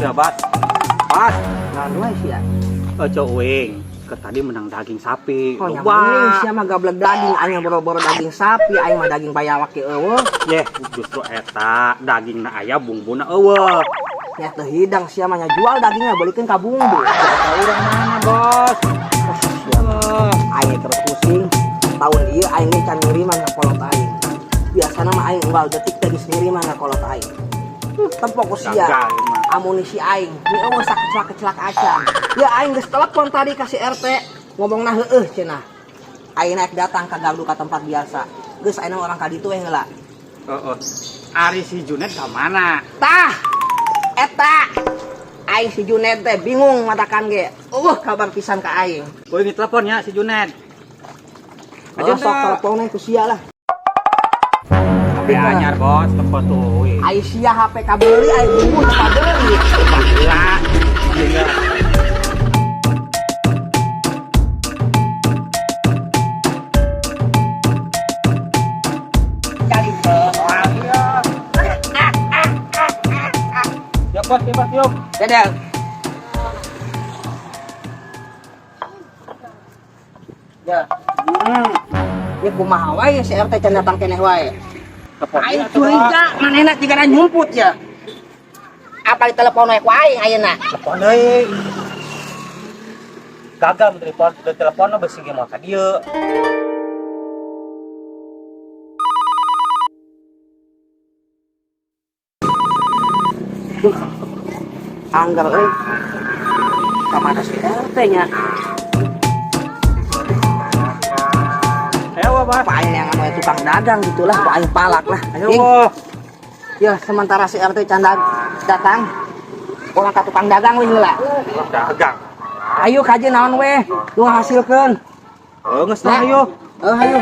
Ya, Bas. Pas. Naon wae sia? Ojo uing. Ke tadi menang daging sapi. Oh, yang Loba. mending sia mah gablek daging, aing boro-boro daging sapi, aing mah daging bayawak ge eueuh. Yeh, justru eta dagingna aya bumbuna eueuh. Nya teu hidang sia mah nya jual dagingnya belikeun ka bumbu. Kata urang mana, Bos? Aing terus pusing. Tahun ieu aing ge can ngiriman ka kolot aing. Biasana mah aing unggal detik teh geus ngiriman ka kolot aing. Tempok ku sia. Gagal mah. Amunisi aing ni eueuh sakecelak-kecelak acan. Ya aing geus telepon tadi ka si RT ngomongna heueuh cenah. Aing naik datang ka gardu ka tempat biasa. Geus aing orang ka ditu we heula. Heeh. Ari si Junet ka mana? Tah. Eta aing si Junet teh bingung matakan ge. Eueuh kabar pisan ka aing. Uing telepon ya si Junet. Aja sok teleponnya ku sia lah. HP anyar, Bos, telepon tuh uing. Aing sia HP kabeuli aing bumbu teu kabeuli. Gila. Iya. Cari soal. Ya, Bos, ya, Bos, yuk. Dedel. Ya. Ini kumaha wae si RT can datang keneh wae. Telepon Aing dia atuh, Bos. curiga manehna jigana nyumput ya. Apa ditelepon we ku aing ayeuna? Telepon deui. Gagal telepon, telepon besi ge moal ka dieu. Anggar euy. Ka mana si RT nya? Ayo, Bos. Pak aing yang anu tukang dagang gitulah, Pak aing palak lah. Ayo, Ing. Bos. Ya, sementara si RT can datang, urang ka tukang dagang we heula. Tukang dagang. Ayo kaji naon we, lu ngahasilkeun. Oh, geus lah, ayo. Eh, ayo.